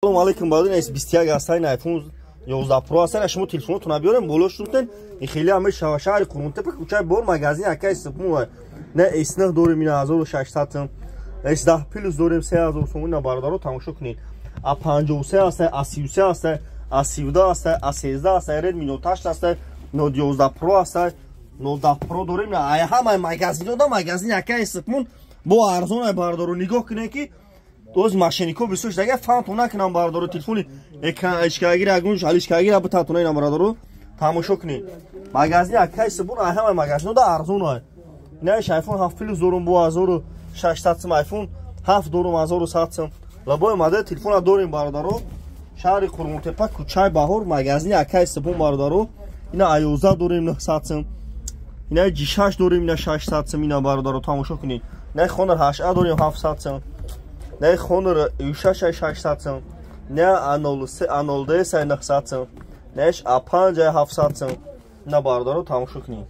Салом алейкум, баъдин S21 ҳастайн, iPhone 11 Pro ҳастайн. Шумо телефонотона биёрем, боло шудтен. Ин хеле ҳам мешава. Шаҳри Қурғонтепа, кӯчаи Бор, магазин акай Сипун. Не S9 дорем, ина 1600 сум. S10 Plus дорем, 3000 сум. Ина, бародаро, тамошо кунед. A53 ҳастай, A33 ҳастай, A32 ҳастай, A13 ҳастай, Redmi Note 8 ҳастай, Note 11 Pro ҳастай, 19 Pro дорем. Ай ҳамаи магазинода магазин акай Сипун бо арзон ай, бародаро. Нигоҳ кунед, ки оз мошеннико бисёр шуда, фаҳмтон накунам, бародаро. Телефони экран ишкагир, ягон алишкагир битатона. Ина, бародаро, тамошо кунед, магазин акай Сипун ай ҳамаи магазинода арзон ай. Инаиш iPhone 7 Plus дорум бо 1600 сум, iPhone 7 дорум 1100 сум. Лабои модел телефона дорем, бародаро. Шаҳри Қурғонтепа, кӯчаи Баҳор, магазини акай Сипун, бародаро. Ина A11 дорем, 900 сум. Ина G6 дорем, ина 600 сум. Ина, бародаро, тамошо кунед. Ина Honor 8A дорем, 700 сум. Не Honor U6 600 сум. Не A03, A02 900 сум. Неш A5 700 сум. Ина, бародаро, тамошо кунед.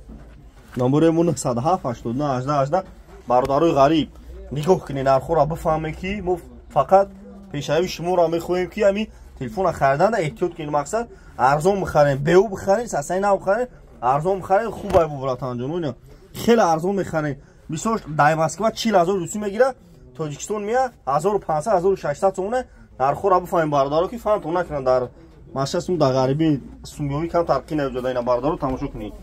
Номери мо 907 89 18 18. Бародарои ғариб, нигоҳ кунед, нархҳоро бифаҳмед, ки мо фақат пешави шуморо мехоҳем, ки ҳами телефона хариданда эҳтиёт кунед. Мақсад, арзон бихарем, беу бихарем, сасаи нав бихарем, арзон бихарем, хуб ай бу, братанҷон. Хеле арзон мехарем. Бисёр дар Москва 40 000 русӣ мегирад, Тоҷикистон мея 1500, 1600 сомона. Нархҳоро бифаҳмем, бародаро, ки фаҳмтон накунанд, дар машасум, дар ғарибӣ сумёвӣ кам тарқӣ навҷода. Ина, бародаро, тамошо кунед.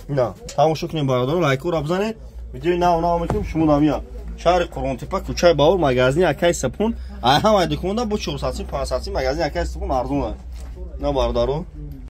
Ина, тамошо кунед, бародаро, лайкҳоро бизанед. Видеои нав нав мекунем, шумо намия. Шаҳри Қурғонтепа, кӯчаи Баҳор, магазини акай Сапун. Ай ҳамаи дуконда бо 400 сим, 500 сим магазини акай Сапун арзон. На, бародаро.